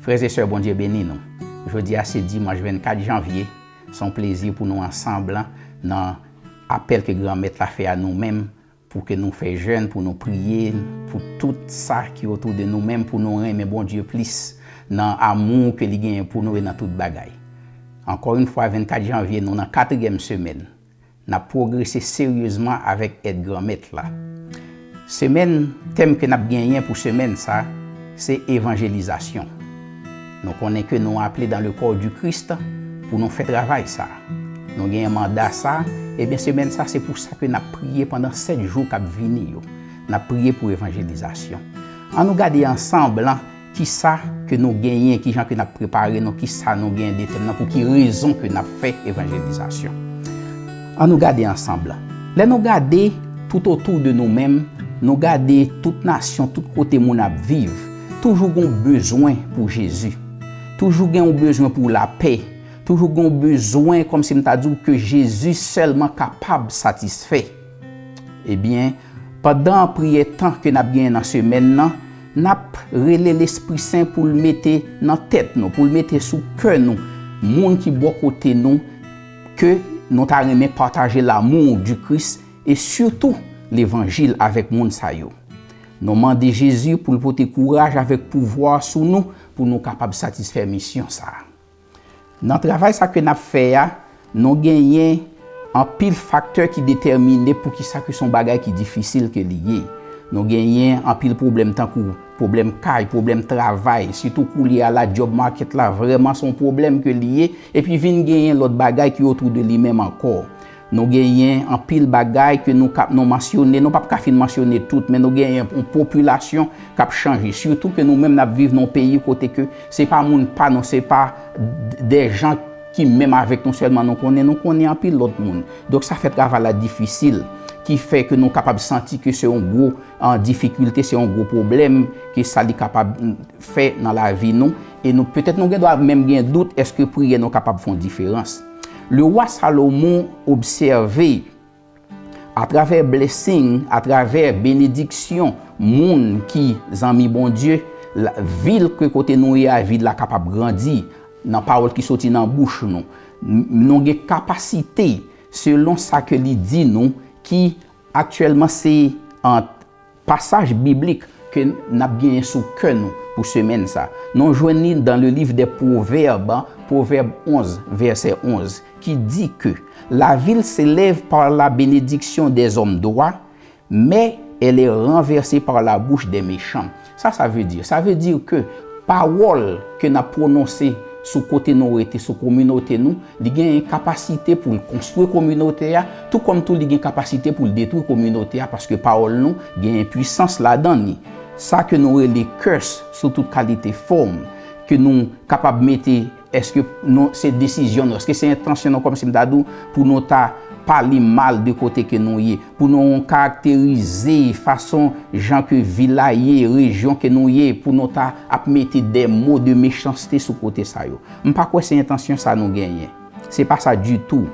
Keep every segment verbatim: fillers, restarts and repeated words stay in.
Frè e sè, Bondye beni nou. Jodi a se dimanch vennkat janvye. Se yon plezi pou nou ansanm nan apèl ke Granmèt la fè a nou menm, pou ke nou fè jèn, pou nou priye, pou tout sa ki otou de nou menm, pou nou renmen Bondye plis, nan amou ke li genyen pou nou e nan tout bagay. Ankò yon fwa, vennkat janvye, nou nan katriyèm semèn. N ap pwogrese seryezman avèk èd Granmèt la. Semèn, tèm ke n ap genyen pou semèn sa, se evanjelizasyon. Nou konnen ke nou aple dans le corps du Christ pou nou fè travay sa. Nou genyen manda sa, ebyen semèn sa se pou sa ke n ap priye pandan sèt jou k ap vini yo. N ap priye pou evanjelizasyon. An nou gade ansanm lan kisa ke nou genyen, kijan ke n ap prepare nou, kisa nou genyen de tèm nan, pou ki rezon ke n ap fè evanjelizasyon. An nou gade ansanm lan. Lè nou gade tout otou de nou menm, nou gade tout nasyon, tout kote moun ap viv, toujou gen yon bezwen pou Jezi. Toujou gen yon bezwen pou lapè. Toujou gen yon bezwen, kòmsi m ta di w, ke Jezi sèlman kapab satisfè. Ebyen, pandan priyè tan ke n ap genyen nan semèn nan, n ap rele Lespri Sen pou l mete nan tèt nou, pou l mete sou kè nou, moun ki bò kote nou, ke nou ta renmen pataje l'amour du Christ e sitou levanjil avèk moun sa yo. Nou mande Jezi pou l pote kouraj avèk pouvwa sou nou, pou nou kapab satisfè misyon sa a. Nan travay sa ke n ap fè a, nou genyen anpil faktè ki detèmine poukisa ke se yon bagay ki difisil ke li ye. Nou genyen anpil pwoblèm tankou pwoblèm kay, pwoblèm travay, sitou koulye a la, job market la, vrèman se yon pwoblèm ke li ye, epi vin genyen lòt bagay ki otou de li menm ankò. Nou genyen anpil bagay ke nou kap, nou mansyone, nou p ap ka fin mansyone tout, men nou genyen yon popilasyon k ap chanje. Sitou ke nou menm n ap viv nan yon peyi kote ke se pa moun pa nou, se pa d-, de jan ki menm avèk nou sèlman nou konnen, nou konnen anpil lòt moun. Donk sa fè travay la difisil, ki fè ke nou kapab santi ke se yon gwo, an, difikilte, se yon gwo pwoblèm ke sa li kapab, mm, fè nan lavi nou. E nou, petèt nou gen dwa menm gen dout, èske priyè nou kapab fè yon diferans? Lewa Salomon obsève, atravè blessing, atravè benediksyon, moun ki zanmi Bondye, la, vil ke kote nou ye a, vil la kapab grandi, nan pawòl ki soti nan bouch nou. N-, nou gen kapasite, selon sa ke li di nou, ki aktyèlman se, an, pasaj biblik ke n ap genyen sou kè nou pou semèn sa. Nou jwenn li dans le livre des Proverbes, Pwovèb onz, vèsè onz, ki di ke la ville s'élève par la bénédiction des hommes droits, mais elle est renversée par la bouche des méchants. Sa sa vle di? Sa vle di ke pawòl ke n ap pwononse sou kote nou rete, sou kominote nou, li genyen kapasite pou l konstwi kominote a, tou kòm tou li gen kapasite pou l detwi kominote a, paske pawòl nou genyen pwisans ladan li. Sa ke nou rele curse sou tout kalite fòm, ke nou kapab mete, èske nou, se desizyon nou, èske se entansyon nou, kòmsi m ta di w, pou nou ta pale mal de kote ke nou ye, pou nou karakterize fason jan ke vil la ye, rejyon ke nou ye, pou nou ta ap mete de mo de mechanste sou kote sa yo. M pa kwè se entansyon sa nou genyen. Se pa sa ditou.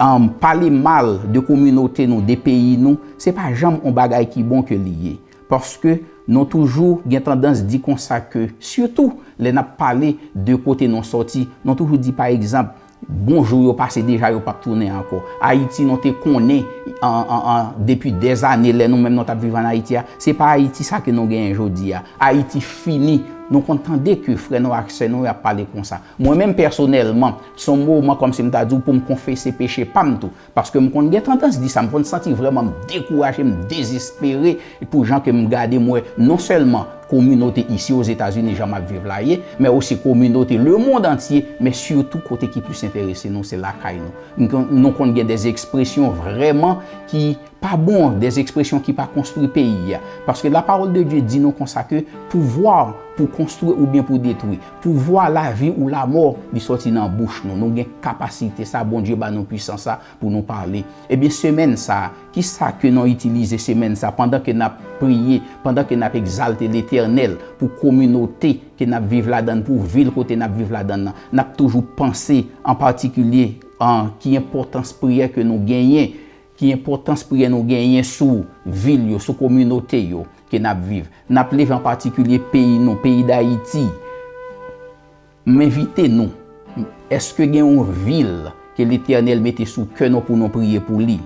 An, pale mal de kominote nou, de peyi nou, se pa janm yon bagay ki bon ke li ye. Paske nou toujou gen tandans di konsa ke, sitou lè n ap pale de kote nou sòti, nou toujou di, pa egzanp, bon jou yo pase deja, yo p ap tounen ankò. Ayiti nou te konnen an, an, an, depi dèzane, lè nou menm nou t ap viv ann Ayiti a, se pa Ayiti sa ke nou genyen jodi a. Ayiti fini. Nou konn tande ke frè nou ak sè nou yo ap pale konsa. Mwen menm pèsonèlman, se yon moman kòmsi m ta di w pou m konfese peche pa m tou. Paske m konn gen tandans di sa, m konn santi vrèman m dekouraje, m dezespere pou jan ke m gade m wè non sèlman kominote isi Ozetazini jan m ap viv la ye, men osi kominote lemonn antye, men sitou kote ki plis enterese nou, se lakay nou. M konn, nou konn gen de ekspresyon vrèman ki pa bon, de ekspresyon ki pa konstwi peyi a. Paske la parole de Dieu di nou konsa ke pouvwa pou konstwi oubyen pou detwi, pouvwa lavi ou lamò, li sòti nan bouch nou. Nou gen kapasite sa, Bondye ba nou pwisans sa pou nou pale. Ebyen, semèn sa, kisa ke nou itilize semèn sa, pandan ke n ap priye, pandan ke n ap egzalte Letènèl pou kominote ke n ap viv ladan l, pou vil kote n ap viv ladan l nan, n ap toujou panse an patikilye an ki enpòtans priyè ke nou genyen, ki enpòtans priyè nou genyen sou vil yo, sou kominote yo ke n ap viv. N ap leve an patikilye peyi nou, peyi Dayiti. M envite nou, èske gen yon vil ke Letènèl mete sou kè nou pou nou priye pou li?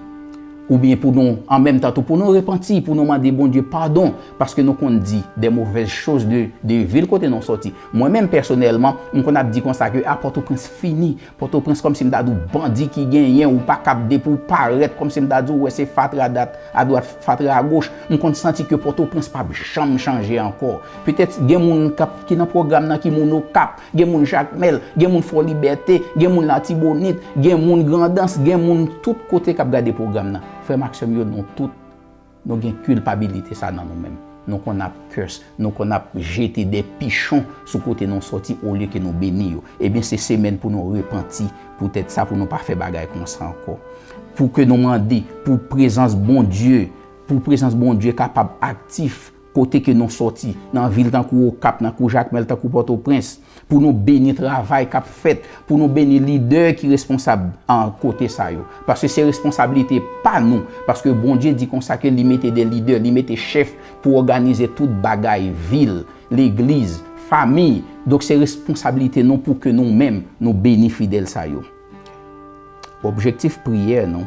Oubyen pou nou, an menm tan tou, pou nou repanti, pou nou mande Bondye padon, paske nou konn di de movèz choz de, de vil kote nou sòti. Mwen menm pèsonèlman, m konn ap di konsa ke a Pòtoprens fini, Pòtoprens kòmsi m ta di w bandi ki genyen, ou pa kab depi w parèt kòmsi m ta di w wè se fatra dat, adwat, fatra agoch. M konn santi ke Pòtoprens p ap janm chanje ankò. Petèt gen moun k ap, ki nan pwogram nan ki moun Okap, gen moun Jakmèl, gen moun Fò Libète, gen moun Latibonit, gen moun Grandans, gen moun tout kote k ap gade pwogram nan. Frè m ak sè m yo, nou tout, nou gen kilpabilite sa nan nou menm. Nou konn ap curse, nou konn ap jete de pichon sou kote nou sòti olye ke nou beni yo. Ebyen, se semèn pou nou repanti poutèt sa, pou nou pa fè bagay konsa ankò. Pou ke nou mande pou prezans Bondye, pou prezans Bondye kapab aktif kote ke nou sòti, nan vil tankou Okap, tankou Jakmèl, tankou Pòtoprens, pou nou beni travay k ap fèt, pou nou beni lidè ki responsab an kote sa yo. Paske se responsablite pa nou, paske Bondye di konsa ke li mete de lidè, li mete chèf pou òganize tout bagay, vil, legliz, fanmi. Donk se responsablite nou pou ke nou menm, nou beni fidèl sa yo. Objektif priyè nou,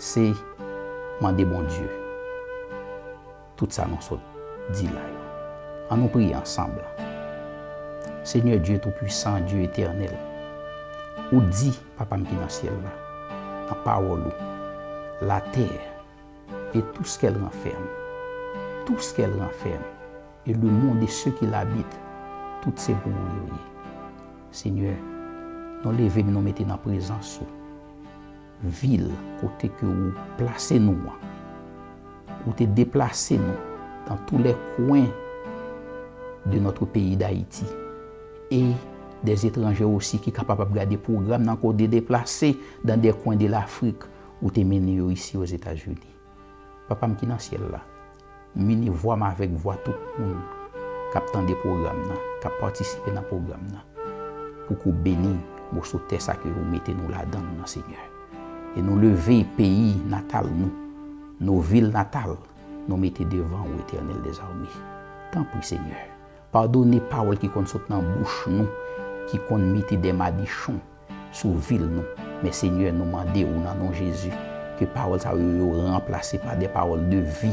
se mande Bondye tout sa nou sot di la yo. An nou priye ansanm. Senyè Dye Toupwisan, Dye Etènèl, ou di, Papa m ki nan syèl la, nan pawòl ou, la terre et tout ce qu'elle renferme, tout ce qu'elle renferme, et le monde et ceux qui l'habitent, tout se pou ou yo ye. Senyè, nou leve men nou mete nan prezans ou vil kote ke ou plase nou an. Ou te deplase nou dans tous les coins de notre pays d'Haïti et des étrangers aussi ki kapab ap gade pwogram nan, ke w te deplase dans des coins de l'Afrique, ou te mennen yo isi Ozetazini. Papa m ki nan syèl la, m ini vwa m avèk vwa tout moun k ap tande pwogram nan, k ap patisipe nan pwogram nan, pou ke w beni moso tè sa ke ou mete nou ladan l nan, Senyè. E nou leve peyi natal nou, nos villes natales, nou mete devan ou, Etènèl dèzame. Tanpri, Senyè, padone pawòl ki konn sot nan bouch nou, ki konn mete de madichon sou vil nou. Men Senyè, nou mande ou nan non Jezi, ke pawòl sa yo, yo ranplase pa de pawòl de vi,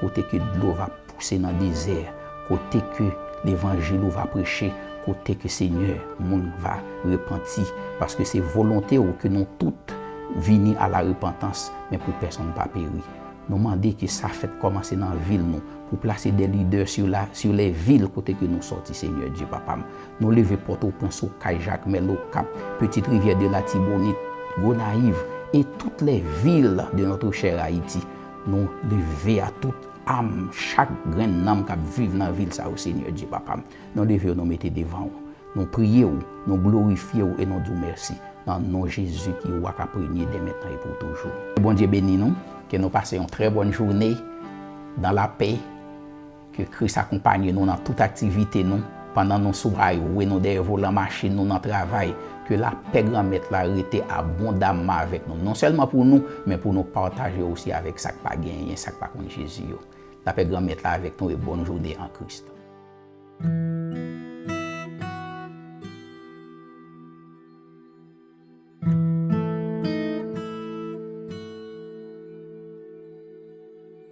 kote ke dlo va pouse nan dezè, kote ke levanjil ou va preche, kote ke Senyè, moun va repanti, paske se volonte ou ke nou tout vini à la repentance, men pou pèsonn pa peri. Nou mande ke sa fèt kòmanse nan vil nou, pou plase de lidè sur la, sur les villes kote ke nou sòti, Senyè Dye Papa m. Nou leve Pòtoprens, Okay, Jakmèl, Okap, Petite Rivière de l'Artibonite, Gonayiv, et toutes les villes de notre cher Haïti. Nou leve a tout am, chak grenn nanm k ap viv nan vil sa yo, Senyè Dye Papa m. Nou leve yo, nou mete devan ou. Nou priye ou, nou glorifye ou e nou di w mèsi. Nan non Jezi ki wa k ap renye dè mentnan e pou toujou. Ke Bondye beni nou, ke nou pase yon trè bòn jounen dans la paix, ke Kris akonpanye nou nan tout aktivite nou, pandan nou sou highway, nou dèyè volan machin nou nan travay, ke lapè Granmèt la rete abondamman avèk nou, non sèlman pou nou, men pou nou pataje osi avèk sa k pa genyen, sa k pa konn Jezi yo. Lapè Granmèt la avèk nou e bòn jounen an Kris.